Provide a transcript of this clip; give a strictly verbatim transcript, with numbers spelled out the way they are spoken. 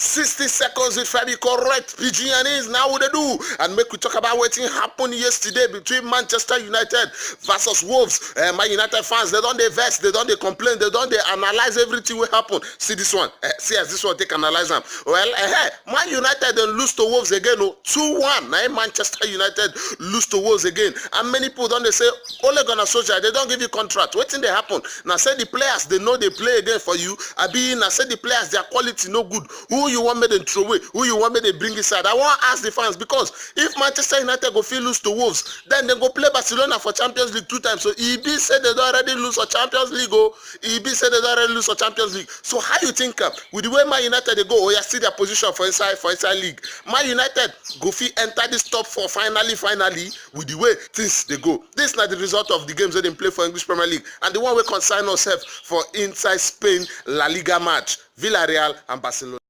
Sixty seconds with Femi, correct Pidgin, and is now what they do. And make we talk about wetin happen yesterday between Manchester United versus Wolves. Uh, Man United fans, they don't dey vex, they don't dey complain, they don't dey analyze everything wey happen. See this one, uh, see as this one take analyze am. Well, uh, Man United then lose to Wolves again, oh, two one. Now Manchester United lose to Wolves again, and many people don't they say, Ole Gunnar Solskjaer, they don't give you contract. Wetin dey happen? Now say the players they know they play again for you. Abi na say the players, their quality no good. Who you want make dem throw away? Who you want make dem bring inside? I wan ask the fans, because if Manchester United go fit lose to Wolves, then dem go play Barcelona for Champions League two times. So e be say dem don already lose for Champions League o. E be say dem don already lose for Champions League. So how you think am? With the way Man United dey go, oya, see their position for inside, for inside league. Man United go fit enter this top four finally, finally, with the way things dey go. This na the result of the games wey dem play for English Premier League, and the one wey concern us sef for inside Spain La Liga match, Villarreal and Barcelona.